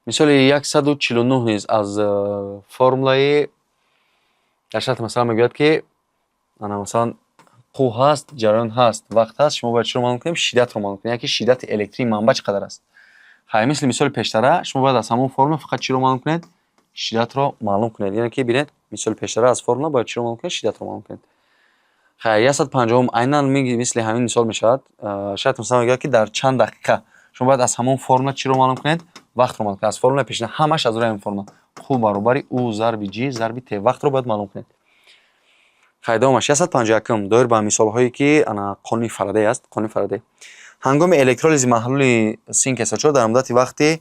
Мисоли 149 низ аз формулаи дар шарти масъала мегӯяд, ки ана, масалан, Q ҳаст, ҷараён ҳаст, вақт ҳаст, шумо бояд чиро маълум кунем? Шиддатро маълум кунем, яъне ки шиддати электрии манбаъ чӣ қадар аст. Хай, мисли мисоли пештара, шумо бояд аз ҳамон формула фақат чиро маълум кунед? Шиддатро маълум кунед. Яъне ки бинед, мисоли пештара аз формула бояд чиро маълум кунед? Шиддатро маълум кунед. Хай, 150-ум айнан мисли ҳамин мисол мешавад. Шарти масъала мегӯяд, ки дар чанд дақиқа. Шумо бояд аз ҳамон формула чиро маълум кунед? Вақтро маълум кунед. Аз формулаи пешина, ҳамаш аз рӯи ҳамин формула. Q баробари U зарби J зарби T. Вақтро бояд маълум кунед. Хай, давомаш, 151-ум доир ба мисолҳое, ки ана қонуни Фарадей аст, қонуни Фарадей. Ҳангоми электролизи маҳлули синк SO4 дар муддати вақти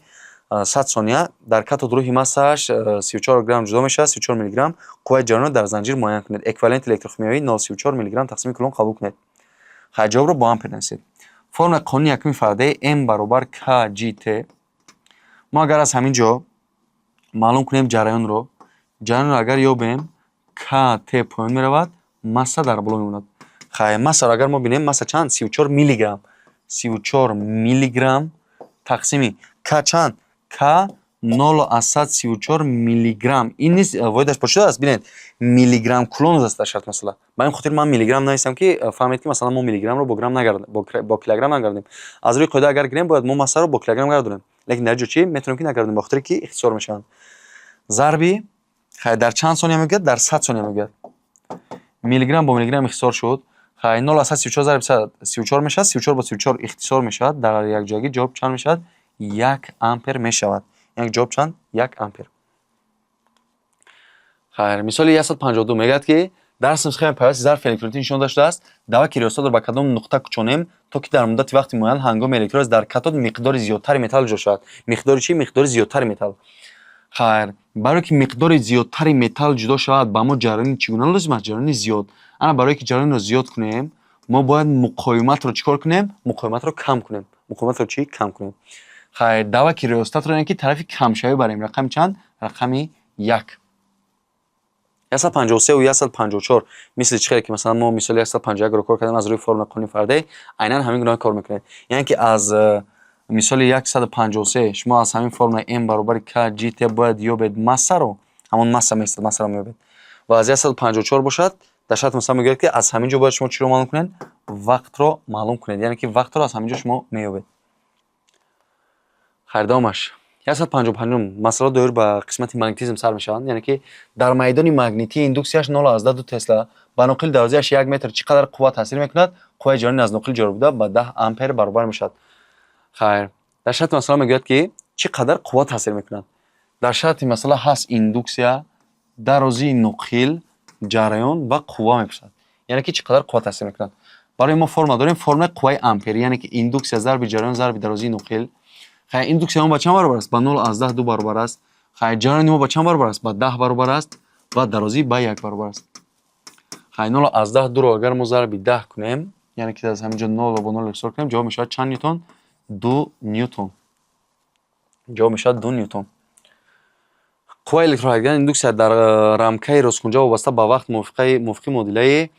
100 сония дар катод рӯҳи массааш 34 грамм ҷудо мешавад, 34 миллиграмм. Қувваи ҷараёнро дар занҷир муайян кунед. Эквиваленти электрохимиявӣ 0,34 миллиграмм тақсими кулон қабул кунед. Хай, ҷавобро бо ампер нависед. Формулаи қонуни якуми Фарадей М баробар КГТ. Мо агар аз ҳамин ҷо маълум кунем ҷараёнро, ҷараёнро агар ёбем, КТ поён меравад, масса дар боло мемонад. Хай, массаро агар мо бинем, масса чанд? 34 миллиграмм. 34 миллиграмм тақсими К чанд? К 0,34 миллиграмм. Ин низ воҳидаш бо чӣ аст? Бинед, миллиграмм кулон аст дар шарт масъала. Ба ин хотир ман миллиграмм нависам, ки фаҳмед, ки масалан мо миллиграммро бо грамм нагардем, бо килограмм нагардем. Аз рӯи қоида агар гирем, бояд мо массаро бо килограмм гардонем. Лекин дар ҷо чӣ? Метавонем, ки нагардонем, ба хотире ки ихтисор мешаванд. Зарби, хай, дар чанд сония мегӯяд? Дар 100 сония мегӯяд. Миллиграмм бо миллиграмм ихтисор шуд. Хай, 0,34 зарби 34 мешавад, 34 бо 34 ихтисор мешавад. Дар якҷоягӣ ҷавоб чанд мешавад? 1 ампер мешавад. Яъне ҷавоб чанд? 1 ампер. Хайр, мисоли 152 мегӯяд, ки дар схемаи пайвасти зарфи электролитӣ нишон дода шудааст, даваки реостатро ба кадом нуқта кӯчонем, то ки дар муддати вақти муайян ҳангоми электролиз дар катод миқдори зиёдтари металл ҷудо шавад. Миқдори чӣ? Миқдори зиёдтари металл. Хайр, барое ки миқдори зиёдтари металл ҷудо шавад, ба мо ҷараёни чӣ гуна лозим аст? Ҷараёни зиёд. Ана, барое ки ҷараёнро зиёд кунем, мо бояд муқовиматро чӣ кор кунем? Муқовиматро кам кунем. Муқовиматро чӣ? Кам кунем. Хайр, даваки реостатро, яъне ки тарафи камшавӣ барем. Рақами чанд? Рақами 1. 153 154, мисли чӣ хеле ки масалан мо мисоли 151-ро кор кардем аз рӯи формулаи қонуни Фарадей, айнан ҳамин гуна кор мекунед. Яъне ки аз мисоли 153 шумо аз ҳамин формулаи М баробари КГТ бояд ёбед массаро, ҳамон масса меистад, массаро меёбед. Ва аз 154 бошад, дар шарти масъала мегӯяд, ки аз ҳамин ҷо бояд шумо чиро маълум кунед? Вақтро маълум кунед. Яъне ки вақтро аз ҳамин ҷо шумо меёбед. Хайр, давомаш. 155-ум масъала доир ба қисмати магнетизм сар мешаванд. Яъне ки дар майдони магнитии индуксияш 0,2 тесла ба ноқили дарозиаш 1 метр чӣ қадар қувва таъсир мекунад? Қувваи ҷараёни аз ноқил ҷорӣ буда ба 10 ампер баробар мешавад. Хайр, дар шарти масъала мегӯяд, ки чӣ қадар қувва таъсир мекунад. Дар шарти масъала ҳаст индуксия, дарозии ноқил, ҷараён ва қувва мепурсад. Яъне ки чӣ қадар қувва таъсир мекунад. Барои мо формула дорем, формулаи қувваи ампер, яъне ки индуксия зарби ҷараён зарби дарозии ноқил. Хай, индуксия мо ба чанд баробар аст? Ба 0,2 баробар аст. Хай, ҷараёни мо ба чанд баробар аст? Ба 10 баробар аст ва дарозӣ ба 1 баробар аст. Хай, 0,2-ро агар мо зарби 10 кунем, яъне ки аз ҳамин ҷо 0-ро бо 0 ихтисор кунем, ҷавоб мешавад чанд ньютон? 2 ньютон. Ҷавоб мешавад 2 ньютон. Қувваи электрохимиявии индуксия дар рамкаи росткунҷа вобаста ба вақт мувофиқи муодилаи,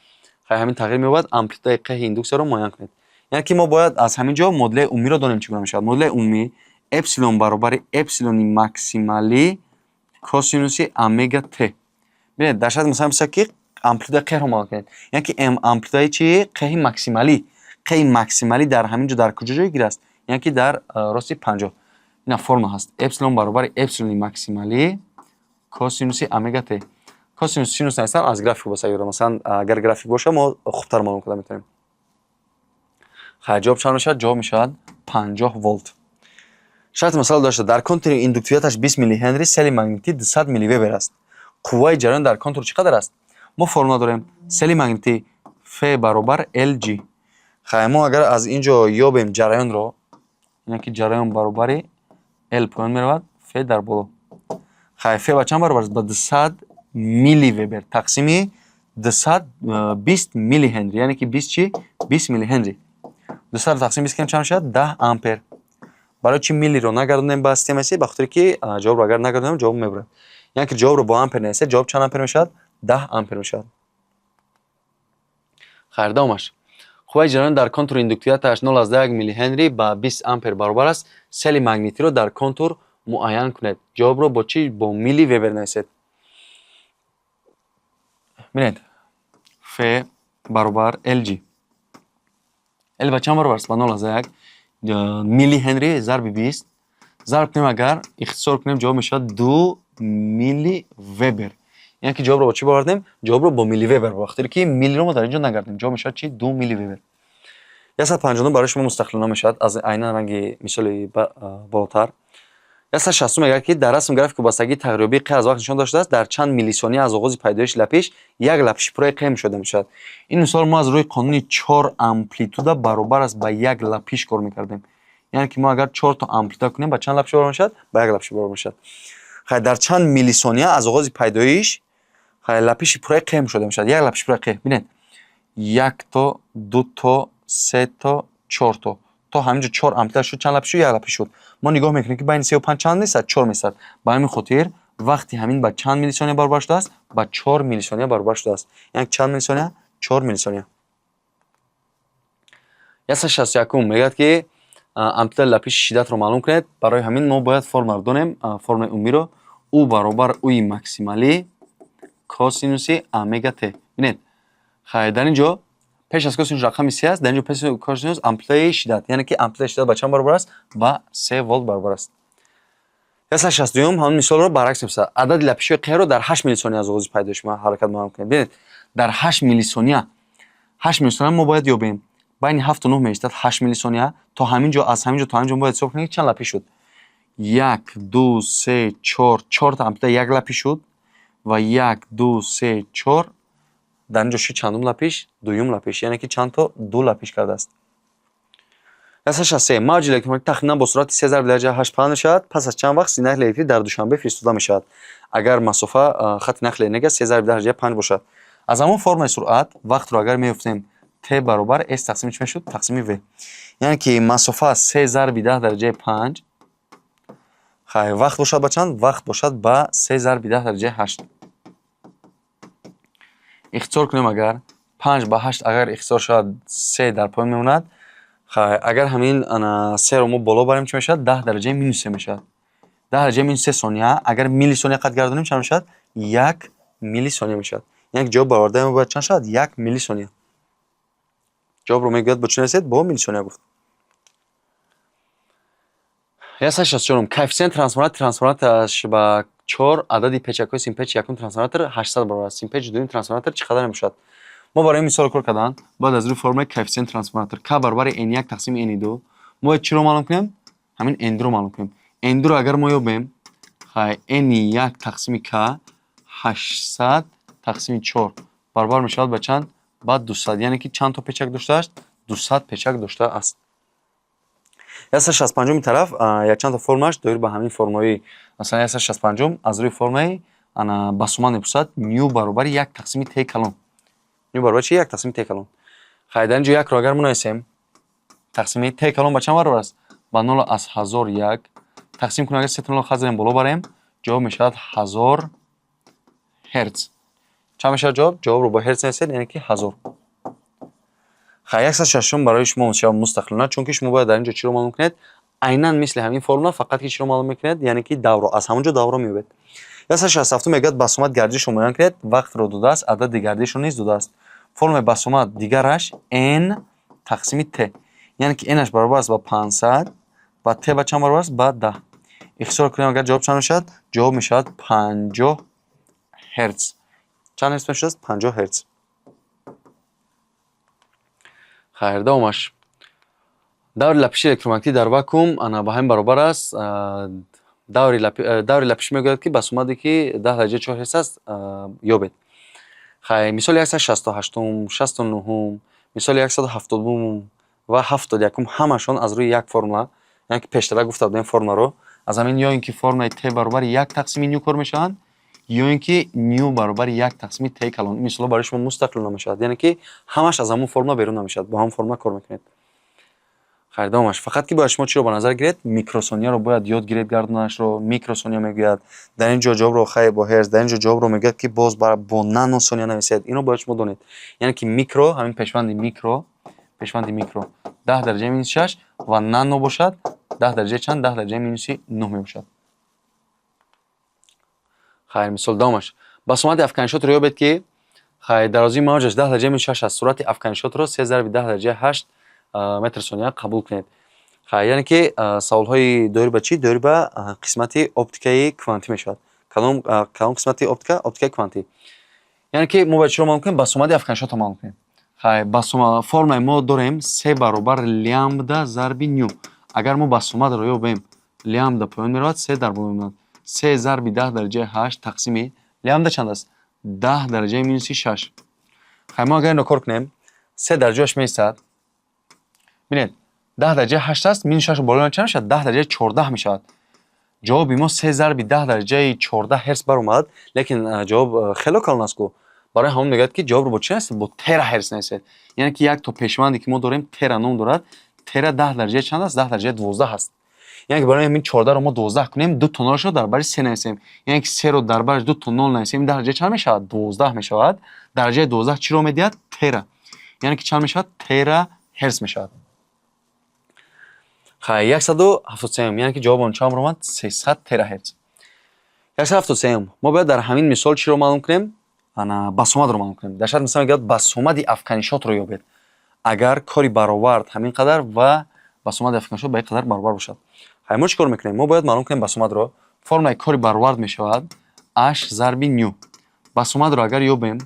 хай, ҳамин тағйир меёбад. Амплитудаи қеҳи индуксияро муайян кунед. Яъне ки мо бояд аз ҳамин ҷо муодилаи умумиро донем, чӣ гуна мешавад. Муодилаи умумӣ эпсилон баробари эпсилони максималӣ косинуси омега т. Бинед, дар шарти масъала мепурсад, ки амплитудаи қеҳро муайян кунед. Яъне ки амплитудаи чи? Қеҳи максималӣ. Қеҳи максималӣ дар ҳамин ҷо дар куҷо ҷойгир аст? Яъне ки дар рости 50. Ина формула ҳаст. Эпсилон баробари эпсилони максималӣ косинуси омега т. Косинус, синус нависам, аз график боса ёдам. Масалан, агар график боша, мо хубтар маълум карда метавонем. Хайр, ҷавоб чанд мешавад? Ҷавоб мешавад 50 волт. Шарти масъала дошта, дар контури индуктивияташ 20 миллиҳенри сели магнитӣ 200 милливебер аст. Қувваи ҷараён дар контур чӣ қадар аст? Мо формула дорем. Сели магнитӣ Ф баробар LG. Хай, мо агар аз ин ҷо ёбем ҷараёнро, яъне ки ҷараён баробари L поён меравад, Ф дар боло. Хай, Ф ба чанд баробар аст? Ба 200 милливебер тақсими 220 миллиҳенри, яъне ки 20 чӣ? 20 миллиҳенри. 200 тақсим 20 кунем, чанд мешавад? 10 ампер. Барои чӣ миллиро нагардонем ба системаи СИ? Ба хотире ки ҷавобро агар нагардонем, ҷавоб мебурад. Яъне ки ҷавобро бо ампер нависед, ҷавоб чанд ампер мешавад? 10 ампер мешавад. Хайр, давомаш. Қувваи ҷараён дар контури индуктивияташ 0,1 миллиҳенри ба 20 ампер баробар аст. Сели магнитиро дар контур Муайян кунед. Ҷавобро бо чӣ? Бо милливебер нависед. Бинед, F баробар LG. L ба чанд баробар аст? Ба 0,1 миллиҳенри зарби 20. Зарб кунем агар, ихтисор кунем, ҷавоб мешавад 2 милливебер. Яъне ки ҷавобро бо чӣ баровардем? Ҷавобро бо милливебер, ба хотире ки миллиро мо дар ин ҷо нагардем. Ҷавоб мешавад чи? 2 милливебер. 159 барои шумо мустақилона мешавад аз айнан ранги мисоли болотар. 160 мегӯяд, ки дар расм графики вобастагии тағйирёбии қ аз вақт нишон дода шудааст. Дар чанд миллисония аз оғози пайдоиши лапиш як лапиши пурраи қ мушоҳида мешавад? Ин мисол мо аз рӯи қонуни чор амплитуда баробар аст ба як лапиш кор мекардем. Яъне ки мо агар чорто амплитуда кунем, ба чанд лапиш баробар мешавад? Ба як лапиш баробар мешавад. Хай, дар чанд миллисония аз оғози пайдоиш, хай, лапиши пурраи қ мушоҳида мешавад? Як лапиши пурраи қ. Бинед, якто, дуто, сето, чорто, то ҳамин ҷо чор амплитуда шуд. Чанд лапиш шуд? Як лапиш шуд. Мо нигоҳ мекунем, ки байни сеу панҷ чанд месад? Чор месад. Ба ҳамин хотир вақти ҳамин ба чанд миллисония баробар шудааст? Ба 4 миллисония баробар шудааст. Яъне чанд миллисония? 4 миллисония. 161 мегӯяд, ки амплитудаи лапиши шиддатро маълум кунед. Барои ҳамин мо бояд формуларо донем, формулаи умумиро: у баробар уи максималӣ косинуси омега т. Бинед, хай, дар ин ҷо пеш аз косинус рақами се аст. Дар ин ҷо пеш косинус амплитудаи шиддат, яъне ки амплитудаи шиддат ба чанд баробар аст? Ба 3 волт баробар аст. 162-юм ҳамин мисолро баръакс мепурсад: адади лапишҳои қро дар 8 миллисония аз оғози пайдоиши ҳаракат маълум кунед. Бинед, дар 8 миллисония, 8 миллисония мо бояд ёбем. Байни ҳафту нӯҳ меистад 8 миллисония. То ҳамин ҷо, аз ҳамин ҷо то ҳамин ҷо бояд ҳисоб кунем, ки чанд лапиш шуд. Як, ду, се, чор, чорта амплитуда як лапиш шуд ва як, ду, се, чор, дар ин ҷо шуд чандум лапиш? Дуюм лапиш. Яъне ки чанд то? Ду лапиш кардааст. 163: мавҷи электромагнитӣ тахминан бо суръати се зарби дараҷаи ҳашт паҳн мешавад. Пас аз чанд вақт сигнали электрӣ дар Душанбе фиристода мешавад, агар масофа хати нақли энергия се зарби дараҷаи панҷ бошад? Аз ҳамон формулаи суръат вақтро агар меёфтем, t баробар s тақсими чӣ мешуд? Тақсими v. Яъне ки масофа се зарби даҳ дараҷаи панҷ. Хай, вақт бошад ба чанд? Вақт бошад ба се зарби даҳ дараҷаи ҳашт. Ихтисор кунем агар, панҷ ба ҳашт агар ихтисор шавад, се дар поён мемонад. Хай, агар ҳамин серо мо боло барем, чӣ мешавад? 10 дараҷаи минус се мешавад. 10 дараҷаи минус се сония агар миллисония қад гардонем, чанд мешавад? 1 миллисония мешавад. Яъне ки ҷавоб баровардаи мо бояд чанд шавад? 1 миллисония. Ҷавобро мегӯяд бо чӣ нависед? Бо миллисония гуфт. 164-ум: коэффисиент трансформатораш ба чор, адади печакҳои симпечи якум трансформатор 800 баробар аст. Симпечи дуюми трансформатор чӣ қадар мебошад? Мо барои мисол кор кардан бояд аз рӯи формулаи коэффисиент трансформатор к баробари n1 тақсими n2. Мо бояд чиро маълум кунем? Ҳамин n2-ро маълум кунем. N2-ро агар мо ёбем, хай, n1 тақсими к, 800 тақсими чор баробар мешавад ба чанд? Ба 200. Яъне ки чанд то печак доштааст? 200 печак доштааст. 165-уми тараф якчанд то формулаш доир ба ҳамин формулаи. Масалан, 165-ум аз рӯи формулаи басомад мепурсад: ню баробари як тақсими т калон. Ню баробари чи? Як тақсими т калон. Хай, дар ин ҷо якро агар мо нависем, тақсими т калон ба чанд баробар аст? Ба нолу аз ҳазор як. Тақсим кунем агар, сета ноло хат занем, боло барем, ҷавоб мешавад 1000 ҳерц. Чанд мешавад ҷавоб? Ҷавобро бо ҳерц нависед, яъне ки 1000. Хай, 160-ум барои шумо мешавад мустақилона, чунки шумо бояд дар ин ҷо чиро маълум кунед? Айнан мисли ҳамин формула, фақат ки чиро маълум мекунед? Яъне ки даврро, аз ҳамон ҷо даврро меёбед. 167 мегӯяд: басомад гардишро муайян кунед. Вақтро додааст, адади гардишро низ додааст. Формулаи басомад дигараш n тақсими t, яъне ки n-аш баробар аст ба 500 ва t ба чанд баробар аст? Ба 10. Ихтисор кунем агар, ҷавоб чанд мешавад? Ҷавоб мешавад 50 ҳерц. Чанд ҳерц мешавад? 50 ҳерц. Хайр, давомаш: даври лапиши электромагнитӣ дар вакуум ана ба ҳамин баробар аст. Даври лапишӣ мегӯяд, ки басомаде ки 10 дараҷаи чор ҳерц аст, ёбед. Хай, мисоли 168-ум, 69-ум, мисоли 170-ум ва 71-ум ҳамашон аз рӯи як формула, яъне ки пештара гуфта будем формуларо. Аз ҳамин ё ин ки формулаи т баробари як тақсими ню кор мешаванд, ё ин ки ню баробари як тақсими т калон. Ин мисолҳо барои шумо мустақил намешавад, яъне ки ҳамаш аз ҳамон формула берун намешавад, бо ҳамон формула кор мекунед. Хайр, давомаш: фақат ки бояд шумо чиро ба назар гиред? Микросонияро бояд ёд гиред гардонашро. Микросония мегӯяд дар ин ҷо ҷавобро, хай, бо ҳерц, дар ин ҷо ҷавобро мегӯяд, ки боз бо наносония нависед. Инро бояд шумо донед. Яъне ки микро, ҳамин пешванди микро, пешванди микро 10 дараҷаи минус шаш ва нано бошад 10 дараҷаи чанд? 10 дараҷаи минуси нӯҳ мебошад. Хайр, мисол давомаш. Басомади афканишотро ёбед, ки, хайр, дарозии мавҷаш 10 дараҷаи минус 6 аст. Суръати афканишотро 3 зарби 10 дараҷаи 8 метр сония қабул кунед. Хайр, яъне ки саволҳои доир ба чӣ? Доир ба қисмати оптикаи квантӣ мешавад. Кадом қисмати оптика? Оптикаи квантӣ. Яъне ки мо бояд чиро маълум кунем? Басомади афканишотро маълум кунем. Хайр, басома формулаи мо дорем: с баробар лямбда зарби ню. Агар мо басомадро ёбем, лямбда поён меравад, с дар боло мемонад. Се зарби 10 дараҷаи ҳашт тақсими лямбда чанд аст? 10 дараҷаи минуси шаш. Хайр, мо агар инро кор кунем, се дар ҷояш меистад. Бинед, 10 дараҷаи ҳашт аст, минус шашро боло чанд мешавад? 10 дараҷаи 14 мешавад. Ҷавоби мо се зарби 10 дараҷаи 14 ҳерц баромад, лекин ҷавоб хело калон аст ку. Барои ҳамон мегӯяд, ки ҷавобро бо чӣ нависед? Бо терагерц нависед. Яъне ки як то пешванде, ки мо дорем, тера ном дорад. Тера 10 дараҷаи чанд аст? 10 дараҷаи 12 ҳаст. Яъне ки барои ҳамин 14-ро мо 12 кунем, ду то нолашро дар бари се нависем. Яъне ки серо дар бараш ду то нол нависем, даҳ дараҷаи чанд мешавад? 12 мешавад. Дараҷаи 12 чиро медиҳад? Тера. Яъне ки чанд мешавад? Терагерц мешавад. Хайр, 173-ум, яъне ки ҷавоби он чанд баромад? 300 терагерц. 173-ум. Мо бояд дар ҳамин мисол чиро маълум кунем? Ана, басомадро маълум кунем. Дар шарт мисол мегӯяд: басомади афканишотро ёбед, агар кори баровард ҳамин қадар ва басомади афканишот ба ин қадар баробар бошад. Хайр, мо чӣ кор мекунем? Мо бояд маълум кунем басомадро. Формулаи кори баровард мешавад h зарби ню. Басомадро агар ёбем,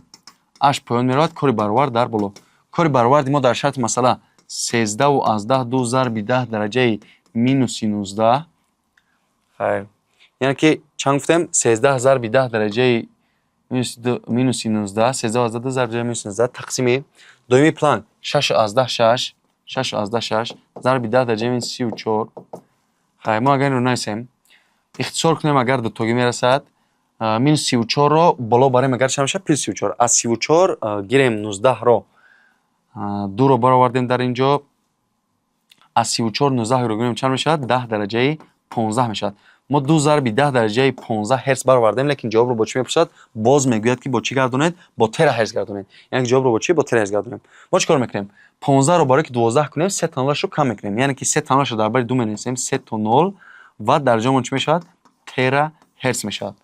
h поён меравад, кори баровард дар боло. Кори бароварди мо дар шарти масъала 13,2 зарби 10 дараҷаи минуси 19. Хайр, яъне ки чанд гуфтем? 13 зарби 10 дараҷаи минуси 19, 13,2 зарби дараҷаи минуси 19 тақсими доимии Планк 6,6, 6,6 зарби 10 дараҷаи минуси 34. Хайр, мо агар инро нависем, ихтисор кунем, агар дутогӣ мерасад, минус 34-ро боло барем, агар чанд мешавад? Плюс 34. Аз 34 гирем 19-ро, дуро баровардем дар ин ҷо. Аз 34 19-ро гирем, чанд мешавад? 10 дараҷаи 15 мешавад. Мо ду зарби 10 дараҷаи 15 ҳерц баровардем, лекин ҷавобро бо чӣ мепурсад? Боз мегӯяд, ки бо чӣ гардонед? Бо терагерц гардонед. Яъне ки ҷавобро бо чӣ? Бо терагерц гардонем. Мо чӣ кор мекунем? 15-ро барои ки 12 кунем, се та нолашро кам мекунем. Яъне ки се та нолашро дар бари ду менависем, се то нол, ва дар ҷоамон чӣ мешавад? Терагерц мешавад.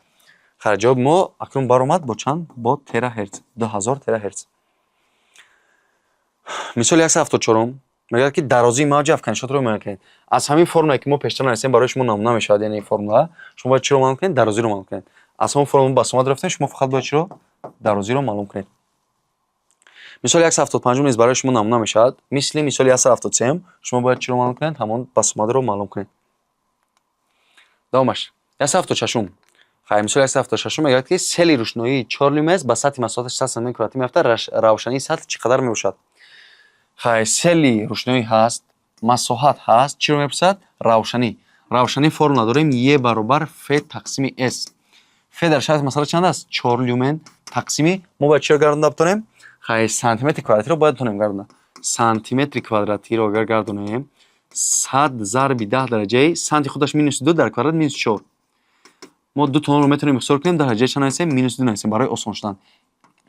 Хайр, ҷавоби мо акнун баромад бо чанд? Бо терагерц, 2000 терагерц. Мисоли 174-ум мегӯяд, ки дарозии мавҷи афканишотро муайян кунед. Аз ҳамин формулае, ки мо пештар нависем, барои шумо намуна мешавад. Яъне формула, шумо бояд чиро маълум кунед? Дарозиро маълум кунед. Аз ҳамон формула басомад рафтем, шумо фақат бояд чиро? Дарозиро маълум кунед. Мисоли 175-ум низ барои шумо намуна мешавад. Мисли мисоли 173-ум, шумо бояд чиро маълум кунед? Ҳамон басомадро маълум кунед. Давомаш, 176-ум. Хайр, мисоли 176-ум мегӯяд, ки сели рӯшноии 4 люменс ба сатҳи масоҳаташ 100 сантиметр квадратӣ меафтад, равшании сатҳ чӣ қадар мебошад? Хайр, сели рӯшноӣ ҳаст, масоҳат ҳаст, чиро мепурсад? Равшанӣ. Равшанӣ формула дорем: е баробар ф тақсими с. Ф дар шарти масъала чанд аст? 4 люмен. Тақсими мо бояд чиро гардонда битонем? Хайр, сантиметри квадратиро бояд битонем гардонда. Сантиметри квадратиро агар гардонем, 100 зарби 10 дараҷаи санти худаш минуси ду, дар квадрат минус чор. Мо ду то нолро метавонем ихтисор кунем, дар дараҷаи чанд нависем? Минус ду нависем барои осон шудан.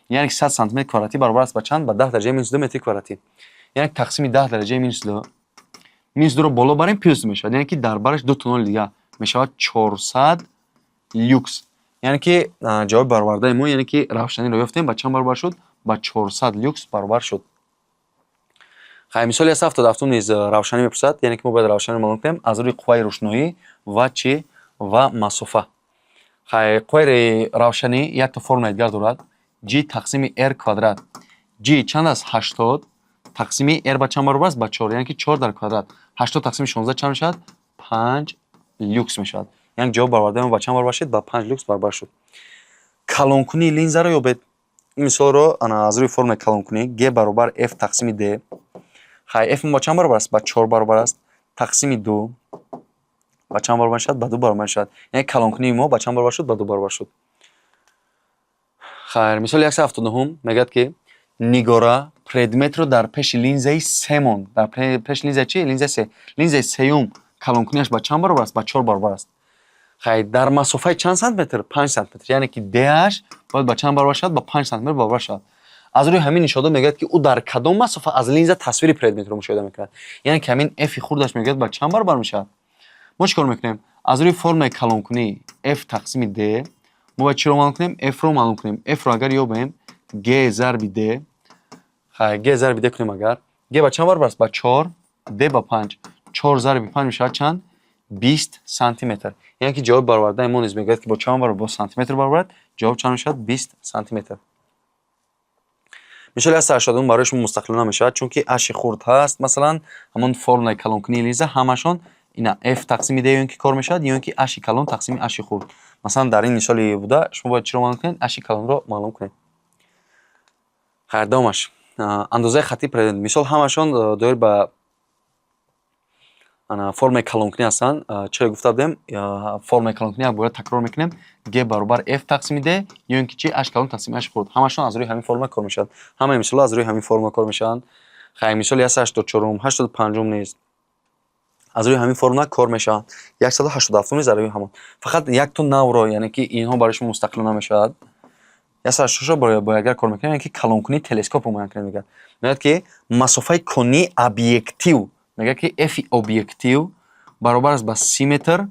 Яъне ки 100 сантиметр квадратӣ баробар аст ба чанд? Ба 10 дараҷаи минус ду метри квадратӣ. Яъне тақсими 10 дараҷаи минус ду. Минус дуро боло барем, плюс ду мешавад. Яъне ки дар бараш ду то ноли дига мешавад, 400 люкс. Яъне ки ҷавоби баровардаи мо, яъне ки равшаниро ёфтем, ба чанд баробар шуд? Ба 400 люкс баробар шуд. Хайр, мисоли 177-ум низ равшанӣ мепурсад. Яъне ки мо бояд равшаниро маълум кунем аз рӯи қувваи рӯшноӣ ва чӣ? Ва масофа. Хайр, қувваи равшанӣ якта формулаи дигар дорад: g тақсими r квадрат. G чанд аст? 80. Тақсими r ба чанд баробар аст? Ба чор. Яъне ки чор дар квадрат. 80 тақсими 16 чанд мешавад? 5 люкс мешавад. Яъне ҷавоби баровардаи мо ба чанд баробар шуд? Ба 5 люкс баробар шуд. Калонкунии линзаро ёбед. Ин мисолро ана аз рӯи формулаи калонкунӣ: g баробар f тақсими d. Хайр, f мо ба чанд баробар аст? Ба чор баробар аст. Тақсими ду ба чанд баробар мешавад? Ба ду баробар мешавад. Яъне калонкунии мо ба чанд баробар шуд? Ба ду баробар шуд. Хайр, мисоли 179-ум мегӯяд, ки Нигора предметро дар пеши линзаи се монд. Дар пеши линзаи чӣ? Линзаи се. Линзаи сеюм калонкунияш ба чанд баробар аст? Ба чор баробар аст. Хайр, дар масофаи чанд сантиметр? 5 сантиметр. Яъне ки даш бояд ба чанд баробар шавад? Ба 5 сантиметр баробар шавад. Аз рӯи ҳамин нишондод мегӯяд, ки ӯ дар кадом масофа аз линза тасвири предметро мушоҳида мекунад. Яъне ки ҳамин f хурдаш мегӯяд ба чанд баробар мешавад? Мо чӣ кор мекунем? Аз рӯи формулаи калонкунӣ f тақсими d. Мо бояд чиро маълум кунем? F-ро маълум кунем. F-ро агар ёбем, G зарби D, хай, G зарби D кунем агар, G ба чанд баробар аст? Ба 4, D ба 5. 4 зарби 5 мешавад чанд? 20 сантиметр. Яъне ки ҷавоби баровардаи мо низ мегӯяд, ки бо чанд баробар? Бо сантиметр баробар. Ҷавоб чанд мешавад? 20 сантиметр. Мисоли 189 барои шумо мустақилона мешавад, чунки h хурд ҳаст. Масалан, ҳамон формулаи калонкунии линза ҳамашон ина f тақсими d ё ин ки кор мешавад, ё ин ки h калон тақсими h хурд. Масалан, дар ин мисоли буда шумо бояд чиро маълум кунед? H калонро маълум кунед. Хайр, давомаш. Андозаи хаттии предмет. Мисол ҳамашон доир ба формулаи калонкунӣ ҳастанд. Чиро гуфта будем? Формулаи калонкунӣ як бора такрор мекунем: g баробар f тақсими d ё ин ки чи? H калон тақсими h хурд. Ҳамашон аз рӯи ҳамин формула кор мешаванд. Ҳамаи мисолҳо аз рӯи ҳамин формула кор мешаванд. Хайр, мисоли 184-ум, 85-ум низ аз рӯи ҳамин формула кор мешаванд. 187-ум низ аз рӯи ҳамон. Фақат якто навро, яъне ки инҳо барои шумо мустақилона мешавад. 186-ро бо якдигар кор мекунем, яъне ки калонкунии телескопро муайян кунем, мегӯяд. Мегӯяд, ки масофаи конии объектив, мегӯяд, ки f объектив баробар аст ба 30 метр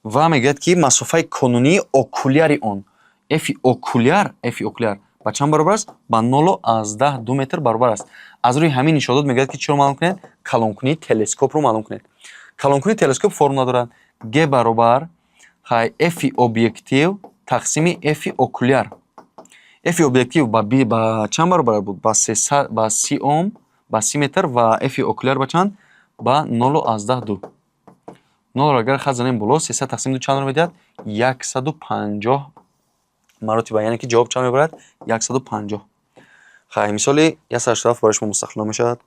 ва мегӯяд, ки масофаи конунии окуляри он, f окуляр, f окуляр ба чанд баробар аст? Ба 0,2 метр баробар аст. Аз рӯи ҳамин нишондод мегӯяд, ки чиро маълум кунед? Калонкунии телескопро маълум кунед. Калонкунии телескоп формула дорад: g баробар, хай, f объектив тақсими f окуляр. F объектив ба чанд баробар буд? Ба 300, ба 30 ом, ба 30 метр ва f окуляр ба чанд? Ба 0,2. Нолро агар хат занем боло, 300 тақсими ду чандро медиҳад? 150 маротиба. Яъне ки ҷавоб чанд мебарад? 150. Хай, мисоли 187 барои шумо мустақилона мешавад.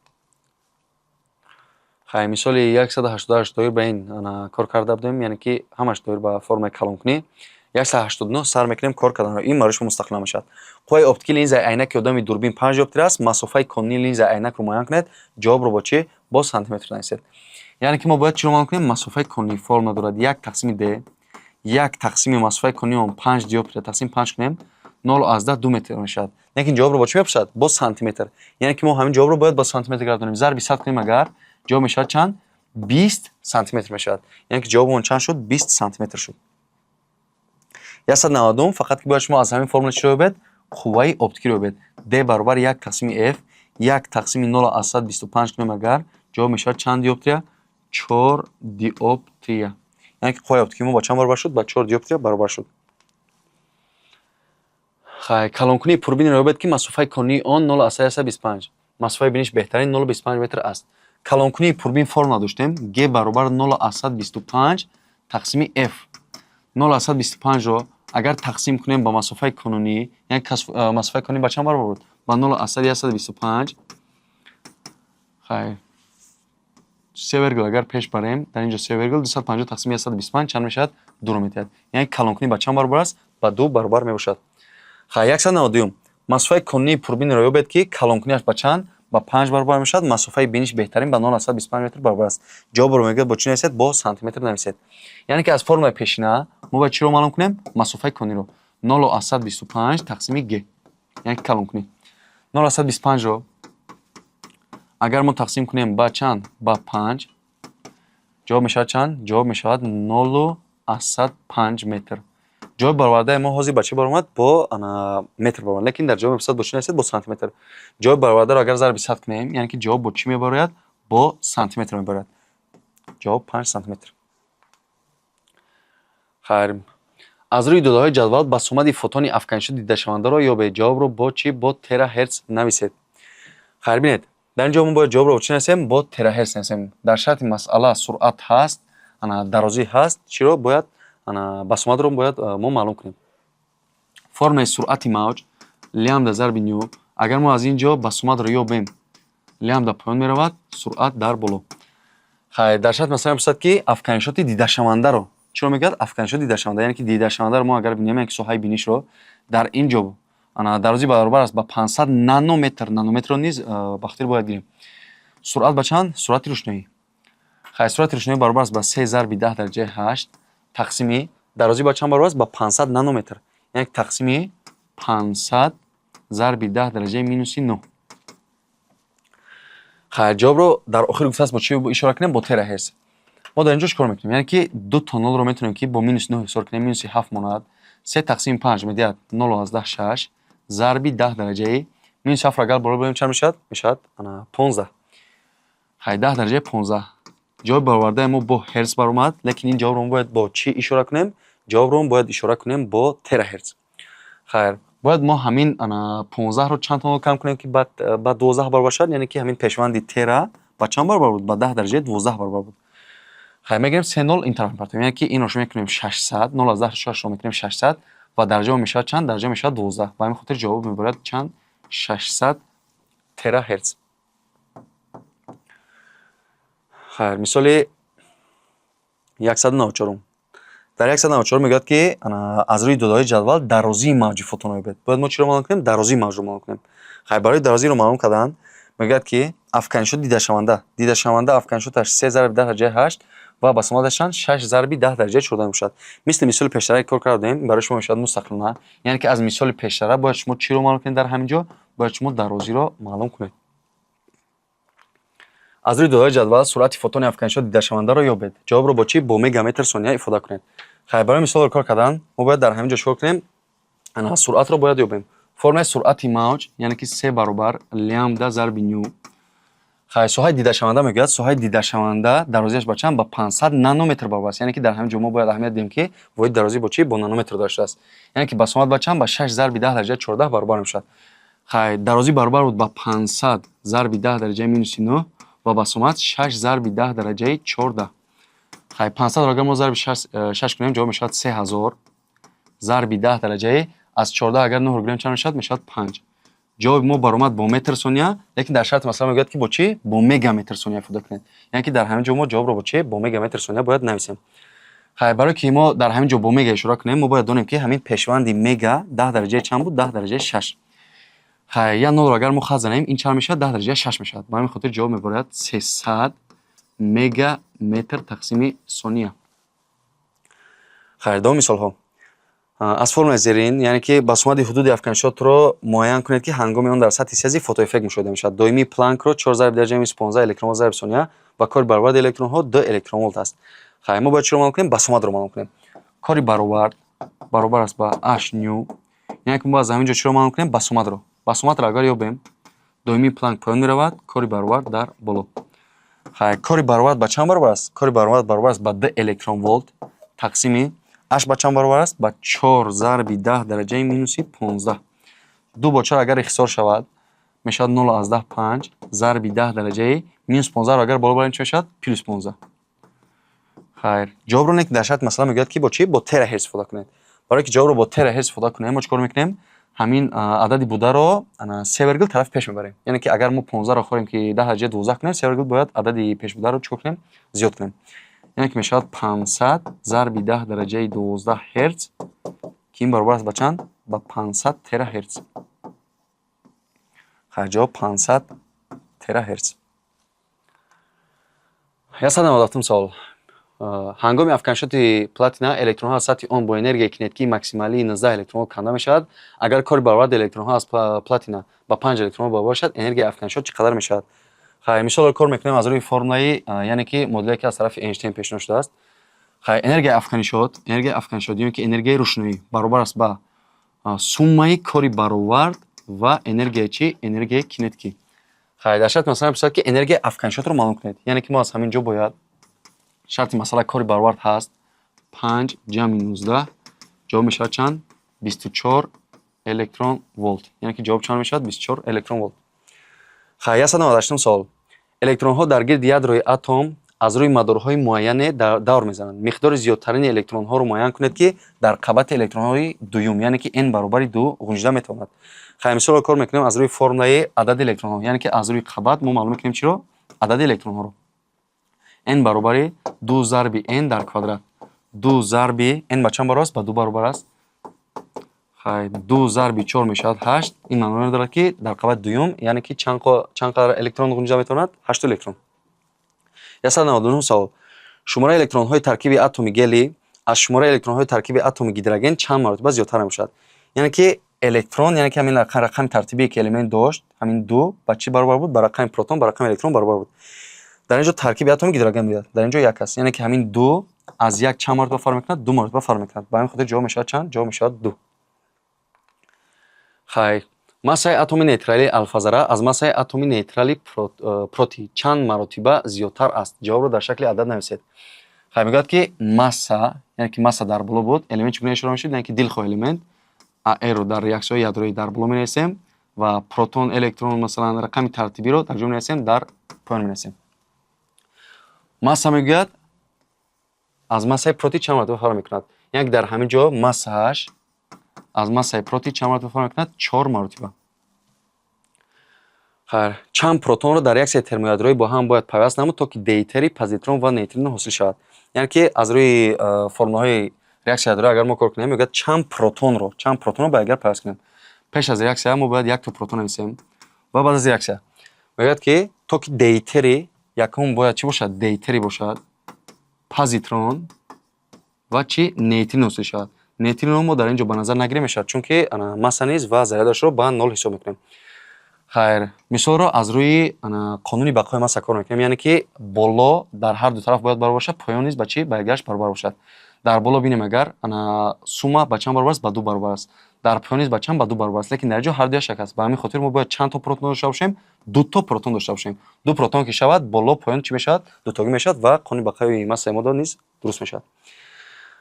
Хай, мисоли 188 доир ба ин кор карда будем, яъне ки ҳамаш доир ба формаи калонкунӣ. 189 сар мекунем кор карданро. Ин барои шумо мустақилона мешавад. Қувваи оптикии линзаи айнаки одами дурбин 5 диоптрия аст. Масофаи конунии линзаи айнакро муайян кунед. Ҷавобро бо чӣ? Бо сантиметр нависед. Яъне ки мо бояд чиро маълум кунем? Масофаи конунӣ формула дорад: як тақсими d, як тақсими масофаи конунии он 5 диоптрия тақсими 5 кунем, 0,2 метр мешавад. Лекин ҷавобро бо чӣ мепурсад? Бо сантиметр. Яъне ки мо ҳамин ҷавобро бояд бо сантиметр гардонем. Зарби 100 кунем агар, ҷавоб мешавад чанд? 20 сантиметр мешавад. Яъне ки ҷавобмон чанд шуд? 20 сантиметр шуд. 190, фақат ки бояд шумо аз ҳамин формула чиро ёбед? Қувваи оптикиро ёбед. D баробар як тақсими f, як тақсими 0,25 кунем агар, ҷавоб мешавад чанд диоптрия? 4 диоптрия. Яъне ки қувваи оптикии мо ба чанд баробар шуд? Ба 4 диоптрия баробар шуд. Хай, калонкунии пурбинро ёбед, ки масофаи конунии он 0,125, масофаи биниш беҳтарин 0,25 метр аст. Калонкунии пурбин формула доштем: g баробар 0,25 тақсими f. 0,25-ро агар тақсим кунем ба масофаи конунӣ, яъне масофаи конунӣ ба чанд баробар буд? Ба 0,125. Хай, се вергул агар пеш барем, дар ин ҷо се вергул, 250 тақсими 125 чанд мешавад? Дуро медиҳад. Яъне калонкунӣ ба чанд баробар аст? Ба ду баробар мебошад. Хай, 192-ум. Масофаи конунии пурбинро ёбед, ки калонкуниаш ба чанд? Ба панҷ баробар мешавад, масофаи биниш беҳтарин ба 0,25 метр баробар аст. Ҷавобро мегӯяд бо чӣ нависед? Бо сантиметр нависед. Яъне ки аз формулаи пешина мо бояд чиро маълум кунем? Масофаи конуниро. 0,25 тақсими g, яъне ки калонкунӣ. 0,25-ро агар мо тақсим кунем ба чанд? Ба панҷ, ҷавоб мешавад чанд? Ҷавоб мешавад 0,5 метр. Ҷавоби баровардаи мо ҳозир ба чӣ баромад? Бо метр баромад, лекин дар ҷавоб мепурсад бо чӣ нависед? Бо сантиметр. Ҷавоби баровардаро агар зарби 100 кунем, яъне ки ҷавоб бо чӣ мебарояд? Бо сантиметр мебарояд. Ҷавоб 5 сантиметр. Хайр, аз рӯи додаҳои ҷадвал басомади фотони афканишуда дидашавандаро ёбед. Ҷавобро бо чӣ? Бо тераҳерц нависед. Хайр, бинед, дар ин ҷо мо бояд ҷавобро бо чӣ нависем? Бо тераҳерц нависем. Дар шарти масъала суръат ҳаст, ана дарозӣ ҳаст. Чиро бояд? Ана басомадро бояд мо маълум кунем. Формулаи суръати мавҷ лямбда зарби ню. Агар мо аз ин ҷо басомадро ёбем, лямбда поён меравад, суръат дар боло. Хайр, дар шарти масъала мепурсад, ки афканишоти дидашавандаро. Чиро мегӯяд? Афканишоти дидашаванда. Яъне ки дидашавандаро мо агар бинем, яъне ки соҳаи бинишро дар ин ҷо, ана дарозӣ баробар аст ба 500 нанометр. Нанометрро низ ба хотир бояд гирем. Суръат ба чанд? Суръати рӯшноӣ. Хайр, суръати рӯшноӣ баробар аст ба 3 зарби 10 дараҷаи 8 тақсими дарозӣ ба чанд баробар аст? Ба 500 нанометр, яъне тақсими 500 зарби 10 дараҷаи минуси 9. Хайр, ҷавобро дар охир гуфтааст бо чӣ ишора кунем? Бо тераҳерц. Мо дар ин ҷо чӣ кор мекунем? Яъне ки ду то нолро метавонем, ки бо минуси нӯҳ ҳисор кунем, минуси ҳафт монад. Се тақсими панҷ медиҳад 0,6 зарби 10 дараҷаи минус ҳафтро агар боло барем, чанд мешавад? Мешавад 15. Хай, 10 дараҷаи 15. Ҷавоби баровардаи мо бо ҳерц баромад, лекин ин ҷавобро мо бояд бо чӣ ишора кунем? Ҷавобро мо бояд ишора кунем бо терагерц. Хайр, бояд мо ҳамин 15-ро чанд то кам кунем, ки ба 12 баробар шавад? Яъне ки ҳамин пешванди тера ба чанд баробар буд? Ба 10 дараҷаи 12 баробар буд. Хайр, мегирем, се нол ин тараф мепартоем, яъне ки инро шумо мекунем 600, 0,6-ро мекунем 600 ва дараҷао мешавад чанд? Дараҷа мешавад 12. Ба ҳамин хотир ҷавоб мебарад чанд? 600 терагерц. Хайр, мисоли 194-ум. Дар 194 мегӯяд, ки аз рӯи додаҳои ҷадвал дарозии мавҷи фотонро ёбед. Бояд мо чиро маълум кунем? Дарозии мавҷро маълум кунем. Хайр, барои дарозиро маълум кардан мегӯяд, ки афканишот дидашаванда афканишоташ се зарби 10 дараҷаи ҳашт ва басомадаш чанд? Шаш зарби 10 дараҷаи 14 мешавад. Мисли мисоли пештара кор кардем, барои шумо мешавад мустақилона. Яъне ки аз мисоли пештара бояд шумо чиро маълум кунед дар ҳамин ҷо? Бояд шумо дарозиро маълум кунед. Аз рӯи додаҳои ҷадвал суръати фотони афканишот дидашавандаро ёбед. Ҷавобро бо чӣ? Бо мегаметр сония ифода кунед. Хайр, барои мисолро кор кардан мо бояд дар ҳамин ҷо чикор кунем? Суръатро бояд ёбем. Формулаи суръати мавҷ, яъне ки се баробар лямбда зарби ню. Хайр, соҳаи дидашаванда мегӯяд, соҳаи дидашаванда дарозиаш ба чанд? Ба 500 нанометр баробар аст. Яъне ки дар ҳамин ҷо мо бояд аҳамият диҳем, ки воҳиди дарозӣ бо чӣ? Бо нанометр дода шудааст. Яъне ки басомад ба чанд? Ба шаш зарби 10 дараҷаи 14 баробар мешавад. Хайр, дарозӣ баробар буд ба 500 зарби 10 дараҷаи минуси нӯҳ ва басомад шаш зарби 10 дараҷаи 14. Хайр, 500-ро агар мо зарби шаш кунем, ҷавоб мешавад 3000 зарби 10 дараҷаи, аз 14 агар нӯҳро гирем, чанд мешавад? Мешавад панҷ. Ҷавоби мо баромад бо метр сония, лекин дар шарти масъала мегӯяд, ки бо чӣ? Бо мегаметр сония ифода кунед. Яъне ки дар ҳамин ҷо мо ҷавобро бо чӣ? Бо мегаметр сония бояд нависем. Хайр, барое ки мо дар ҳамин ҷо бо мега ишора кунем, мо бояд донем, ки ҳамин пешванди мега 10 дараҷаи чанд буд? 10 дараҷаи шаш. Хайр, як нолро агар мо хат занем, ин чанд мешавад? 10 дараҷаи шаш мешавад. Ба ҳамин хотир ҷавоб мебарояд 300 мегаметр тақсими сония. Хайр, давоми мисолҳо. Аз формулаи зерин, яъне ки басомади ҳудуди афканишотро муайян кунед, ки ҳангоми он дар сатҳи сези фотоэффект мушоҳида мешавад. Доимии Планкро чор зарби дараҷаи минус 15 электронволт зарби сония ва кори бароварди электронҳо 2 электронволт аст. Хайр, мо бояд чиро маълум кунем? Басомадро маълум кунем. Кори баровард баробар аст ба h ню. Яъне ки мо аз ҳамин ҷо чиро маълум кунем? Басомадро. Басомадро агар ёбем, доимии Планк поён меравад, кори баровард дар боло. Хайр, кори баровард ба чанд баробар аст? Кори баровард баробар аст ба 2 электронволт тақсими h ба чанд баробар аст? Ба чор зарби 10 дараҷаи минуси 15. Ду бо чор агар ихтисор шавад, мешавад 0,5 зарби 10 дараҷаи минус 15-ро агар боло барем, чӣ мешавад? Плюс 15. Хайр, ҷавобро не, ки дар шарти масъала мегӯяд, ки бо чӣ? Бо терагерц истифода кунед. Барое ки ҷавобро бо терагерц истифода кунем, мо чӣ кор мекунем? Ҳамин адади бударо се вергул тарафи пеш мебарем. Яъне ки агар мо 15-ро хоҳем, ки 10 дараҷаи 12 кунем, се вергул бояд адади пешбударо чӣ кор кунем? Зиёд кунем. Яъне ки мешавад 500 зарби 10 дараҷаи 12 ҳерц, ки ин баробар аст ба чанд? Ба 500 терагерц. Хайр, ҷавоб 500 терагерц. 197-ум савол. Ҳангоми афканишоти платина электронҳо аз сатҳи он бо энергияи кинетикии максималии 19 электронволт канда мешавад. Агар кори бароварди электронҳо аз платина ба 5 электронволт баробар бошад, энергияи афканишот чӣ қадар мешавад? Хайр, мисолро кор мекунем аз рӯи формулаи, яъне ки моделе, ки аз тарафи Эйнштейн пешниҳод шудааст. Хайр, энергияи афканишот ё ки энергияи рӯшноӣ баробар аст ба суммаи кори баровард ва энергияи чӣ? Энергияи кинетикӣ. Хайр, дар шарти масъала мепурсад, ки энергияи афканишотро маълум кунед. Яъне ки мо аз ҳамин ҷо бояд, шарти масъала кори баровард ҳаст, панҷ ҷамъи 19, ҷавоб мешавад чанд? 24 электрон волт. Яъне ки ҷавоб чанд мешавад? 24 электрон волт. Хайр, 198-ум савол. Электронҳо дар гирди ядрои атом аз рӯи мадорҳои муайяне давр мезананд. Миқдори зиёдтарини электронҳоро муайян кунед, ки дар қабати электронҳои дуюм, яъне ки n баробари ду, ғунҷида метавонад. Хайр, мисолро кор мекунем аз рӯи формулаи адади электронҳо, яъне ки аз рӯи қабат мо маълум мекунем чиро? Адади электронҳоро. N баробари ду зарби n дар квадрат. Ду зарби n ба чанд баробар аст? Ба ду баробар аст. Хайр, ду зарби чор мешавад ҳашт. Ин маъноро дорад, ки дар қабати дуюм, яъне ки чанд қадар электрон ғунҷида метавонад? Ҳашту электрон. 199 савол. Шумораи электронҳои таркиби атоми гелий аз шумораи электронҳои таркиби атоми гидроген чанд маротиба зиёдтар мешавад? Яъне ки электрон, яъне ки ҳамин рақами тартибие, ки элемент дошт, ҳамин ду ба чӣ баробар буд? Ба рақами протон, ба рақами электрон баробар буд. Дар ин ҷо таркиби атоми гидроген меояд, дар ин ҷо як аст. Яъне ки ҳамин ду Аз як чанд маротиба фарқ мекунад? Ду маротиба фарқ мекунад. Ба ҳамин хотир ҷавоб мешавад чанд? Ҷавоб мешавад ду. Хайр, массаи атоми нейтралии алфазара аз массаи атоми нейтрали протий чанд маротиба зиёдтар аст? Ҷавобро дар шакли адад нависед. Хайр, мегӯяд, ки масса, яъне ки масса дар боло буд, элемент чӣ гуна ишора мешуд? Яъне ки дилхоҳ элемент АР-ро дар реаксияҳои ядроӣ дар боло менависем ва протон, электрон, масалан, рақами тартибиро дар ҷо менависем? Дар поён менависем. Масса, мегӯяд, аз массаи протий чанд маротиба фарқ мекунад? Яъне ки дар ҳамин ҷо массааш аз массаи протий чанд маротиба фарқ мекунад? Чор маротиба. Хайр, чанд протонро дар реаксияи термоядроӣ бо ҳам бояд пайваст намуд, то ки дейтерий, позитрон ва нейтрино ҳосил шавад? Яъне ки аз рӯи формулаҳои реаксияи ядроӣ агар мо кор кунем, мегӯяд, чанд протонро бояд агар пайваст кунем. Пеш аз реаксия мо бояд якто протон нависем ва баъд аз реаксия мегӯяд, ки то ки дейтерий, якум бояд чӣ бошад? Дейтерий бошад, позитрон ва чӣ? Нейтрино ҳосил шавад. Нейтрино мо дар ин ҷо ба назар нагирем мешавад, чунки масса низ ва зарядашро ба нол ҳисоб мекунем. Хайр, мисолро аз рӯи қонуни бақои масса кор мекунем, яъне ки боло дар ҳар ду тараф бояд баробар бошад, поён низ ба чӣ? Ба якдигараш баробар бошад. Дар боло бинем, агар сумма ба чанд баробар аст? Ба ду баробар аст. Дар поён низ ба чанд? Ба ду баробар аст. Лекин дар ин ҷо ҳар дуяш як аст. Ба ҳамин хотир мо бояд чанд то протон дошта бошем? Ду то протон дошта бошем. Ду протон ки шавад, боло, поён чӣ мешавад? Дутогӣ мешавад ва қонуни бақои массаи модда низ дуруст мешавад.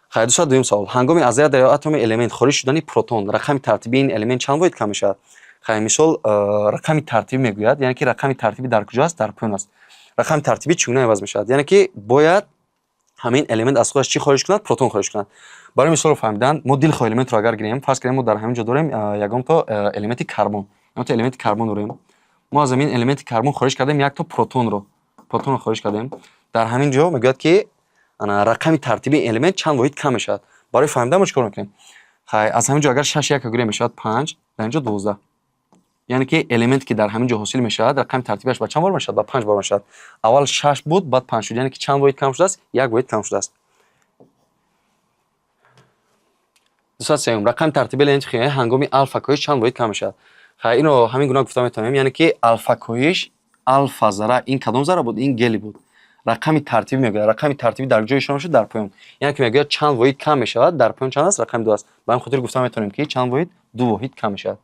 Хайр, 202-юм савол. Ҳангоми аз ядрои атоми элемент хориҷ шудани протон, рақами тартибии ин элемент чанд воҳид кам мешавад? Хайр, мисол, рақами тартибӣ мегӯяд, яъне ки рақами тартибӣ дар куҷо аст? Дар поён аст. Рақами тартибӣ чӣ гуна иваз мешавад? Яъне ки бояд ҳамин элемент аз худаш чӣ хориҷ кунад? Протон хориҷ кунад. Барои мисолро фаҳмидан, мо дилхоҳ элементро агар гирем, фарз кунем, мо дар ҳамин ҷо дорем ягон то элементи карбон, ягон то элементи карбон дорем. Мо аз ҳамин элементи карбон хориҷ кардем як то протонро, протонро хориҷ кардем. Дар ҳамин ҷо мегӯяд, ки рақами тартибии элемент чанд воҳид кам мешавад. Барои фаҳмидан мо чӣ кор мекунем? Хай, аз ҳамин ҷо агар шаш яка гирем, мешавад панҷ, дар ин ҷо 12. Яъне ки элементе, ки дар ҳамин ҷо ҳосил мешавад, рақами тартибиаш ба чанд бор мешавад? Ба панҷ бор мешавад. Аввал шаш буд, баъд панҷ шуд. Яъне ки чанд воҳид кам шудааст? Як воҳид кам шудааст. 203-юм. Рақами тартиби элементи химиявӣ ҳангоми алфа коҳиш чанд воҳид кам мешавад? Хай, инро ҳамин гуна гуфта метавонем, яъне ки алфа коҳиш, алфа зара ин кадом зара буд? Ин гелий буд. Рақами тартибӣ мегӯяд. Рақами тартибӣ дар ҷои ишора мешавад? Дар поён. Яъне ки мегӯяд, чанд воҳид кам мешавад? Дар поён чанд аст? Рақами ду аст. Ба ҳамин хотир гуфта метавонем, ки чанд воҳид? Ду воҳид кам мешавад.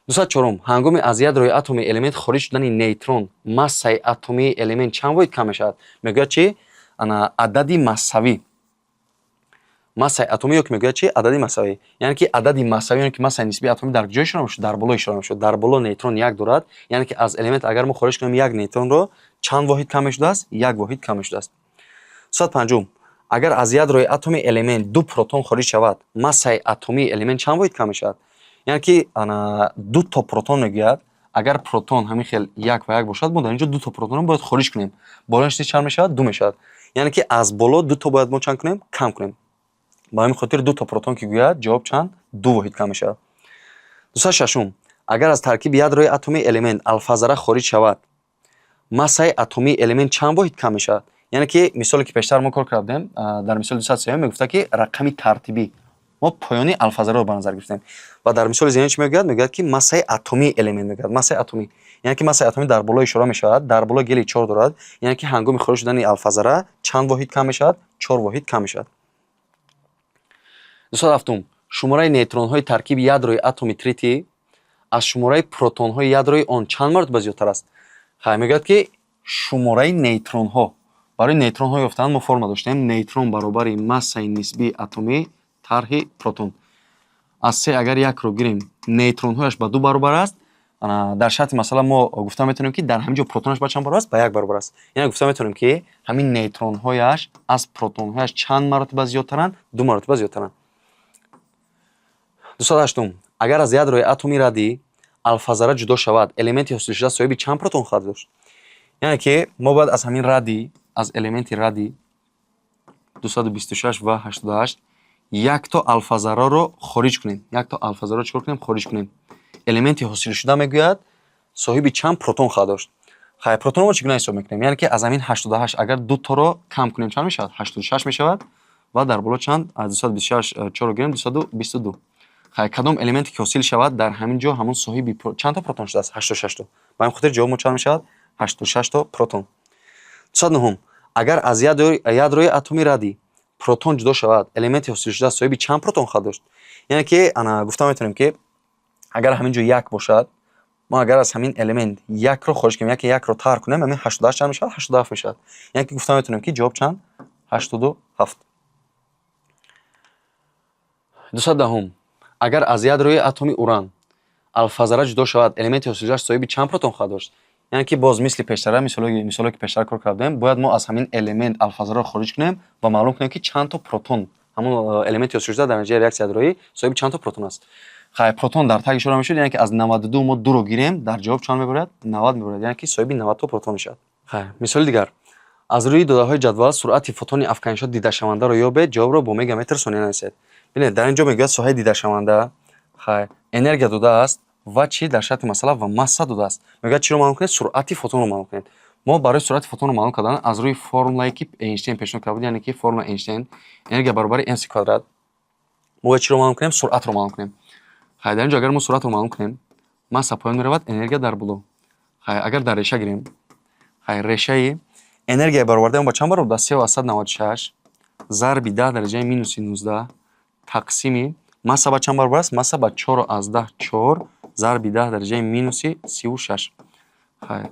204-ум. Ҳангоми аз ядрои атоми элемент хориҷ шудани нейтрон, массаи атомии элемент чанд воҳид кам мешавад? Мегӯяд чӣ? Ана адади массавӣ. Массаи атомӣ ё ки мегӯяд чӣ? Адади массавӣ. Яъне ки адади массавӣ, яъне ки массаи нисбии атомӣ дар куҷо ишора мешавад? Дар боло ишора мешавад. Дар боло нейтрон як дорад, яъне ки аз элемент агар мо хориҷ кунем як нейтронро, чанд воҳид кам мешудааст? Як воҳид кам мешудааст. 205-ум. Агар аз ядрои атоми элемент ду протон хориҷ шавад, массаи атомии элемент чанд воҳид кам мешавад? Яъне ки ана ду то протон мегӯяд. Агар протон ҳамин хел як ва як бошад, мо дар ин ҷо ду то протонро бояд хориҷ кунем. Болояш низ чанд мешавад? Ду мешавад. Яъне ки аз боло ду то бояд мо чанд кунем? Кам кунем. Ба ҳамин хотир ду то протон ки гӯяд, ҷавоб чанд? Ду воҳид кам мешавад. 206-ум. Агар аз таркиби ядрои атомии элемент алфазара хориҷ шавад, массаи атомии элемент чанд воҳид кам мешавад? Яъне ки мисоле, ки пештар мо кор кардем, дар мисоли 203-юм мегуфта, ки рақами тартибӣ, мо поёни алфазараро ба назар гирифтем. Ва дар мисоли зерин чӣ мегӯяд? Мегӯяд, ки массаи атомии элемент мегӯяд. Массаи атомӣ, яъне ки массаи атомӣ дар боло ишора мешавад, дар боло гелий чор дорад. Яъне ки ҳангоми хориҷ шудани алфазара чанд воҳид кам мешавад? Чор воҳид кам мешавад. 207-ум. Шумораи нейтронҳои таркиби ядрои атоми тритий аз шумораи протонҳои ядрои он чанд маротиба зиёдтар аст? Хай, мегӯяд, ки шумораи нейтронҳо. Барои нейтронҳо ёфтан мо формула доштем: нейтрон баробари массаи нисбии атомӣ тарҳи протон. Аз се агар якро гирем, нейтронҳояш ба ду баробар аст. Дар шарти масъала мо гуфта метавонем, ки дар ҳамин ҷо протонаш ба чанд баробар аст? Ба як баробар аст. Яъне гуфта метавонем, ки ҳамин нейтронҳояш аз протонҳояш чанд маротиба зиёдтаранд? Ду маротиба зиёдтаранд. 208-ум. Агар аз ядрои атоми радий алфазара ҷудо шавад, элементи ҳосилшуда соҳиби чанд протон хоҳад дошт? Яъне ки мо бояд аз ҳамин радий, аз элементи радий 226 ва 88 якто алфазараро хориҷ кунем. Якто алфазараро чӣ кор кунем? Хориҷ кунем. Элементи ҳосилшуда, мегӯяд, соҳиби чанд протон хоҳад дошт? Хай, протонро мо чӣ гуна ҳисоб мекунем? Яъне ки аз ҳамин 88 агар ду торо кам кунем, чанд мешавад? 86 мешавад. Ва дар боло чанд? Аз 226 чорро гирем, 222. Хай, кадом элементе ки ҳосил шавад, дар ҳамин ҷо ҳамон соҳиби чанд то протон шудааст? 86 то. Ба ҳамин хотир ҷавоб мо чанд мешавад? 86 то протон. 209-ум. Агар аз ядрои атоми радий Протон ҷудо шавад, элементи ҳосилшуда соҳиби чанд протон хоҳад дошт? Яъне ки ана гуфта метавонем, ки агар ҳамин ҷо як бошад, мо агар аз ҳамин элемент якро хориҷ кунем, яке якро тарк кунем, ҳамин 88 чанд мешавад? 87 мешавад. Яъне ки гуфта метавонем, ки ҷавоб чанд? 87. 210-ум. Агар аз ядрои атоми уран алфазарра ҷудо шавад, элементи ҳосилшуда соҳиби чанд протон хоҳад дошт? Яъне ки боз мисли пештара, мисолое ки пештара кор кардем, бояд мо аз ҳамин элемент алфазарраро хориҷ кунем ва маълум кунем, ки чанд то протон ҳамон элементи ҳосилшуда дар натиҷаи реаксияи ядроӣ соҳиби чанд то протон аст. Хай, протон дар таги ишора мешуд, яъне ки аз 92 мо дуро гирем, дар ҷавоб чанд мебарад? 90 мебарад, яъне ки соҳиби 90 то протон мешавад. Хай, мисоли дигар. Аз рӯи додаҳои ҷадвал суръати фотони афканишшуда дидашавандаро ёбед, ҷавобро бо мегаметр сония нависед. Бинед, дар ин ҷо мегӯяд соҳаи дидашаванда, хай, энергия додааст ва чӣ дар шарти масъала ва масса додааст. Мегӯяд, чиро маълум кунед? Суръати фотонро маълум кунед. Мо барои суръати фотонро маълум кардан аз рӯи формулае, ки Эйнштейн пешниҳод карда буд, яъне ки формулаи Эйнштейн, энергия баробари mc квадрат, мо бояд чиро маълум кунем? Суръатро маълум кунем. Хай, дар ин ҷо агар мо суръатро маълум кунем, масса поён меравад, энергия дар боло. Хай, агар дар реша гирем, хай, решаи энергияи баровардаи мо ба чанд баробар? Ба 3,96 зарби 10 дараҷаи минуси 19 тақсими масса ба чанд баробар аст? Масса ба 4,4 зарби 10 дараҷаи минуси 36. Хай,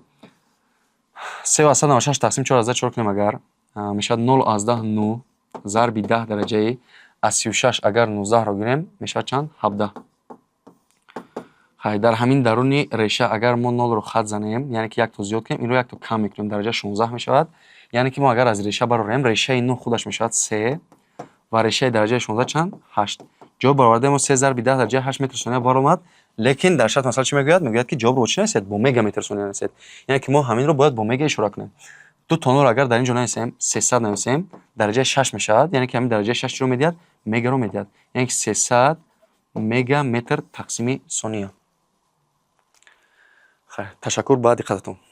3,96 тақсим 4,4 кунем агар, мешавад 0,9 зарби 10 дараҷаи, аз 36 агар 19-ро гирем, мешавад чанд? 17. Хай, дар ҳамин даруни реша агар мо нолро хат занем, яъне ки якто зиёд кунем, инро якто кам мекунем, дараҷа 16 мешавад. Яъне ки мо агар аз реша барорем, решаи нӯ худаш мешавад се ва решаи дараҷаи 16 чанд? Ҳашт. Ҷавоб баровардаи мо се зарби 10 дараҷаи ҳашт метр сония баромад. Лекин дар шарти масъала чӣ мегӯяд? Мегӯяд, ки ҷавобро бо чӣ нависед? Бо мегаметр сония нависед. Яъне ки мо ҳаминро бояд бо мега ишора кунем. Ду то нолро агар дар ин ҷо нависем, 300 нависем, дараҷаи шаш мешавад. Яъне ки ҳамин дараҷаи шаш чиро медиҳад? Мегаро медиҳад. Яъне ки 300 мегаметр тақсими сония. Хайр, ташаккур ба диққататон.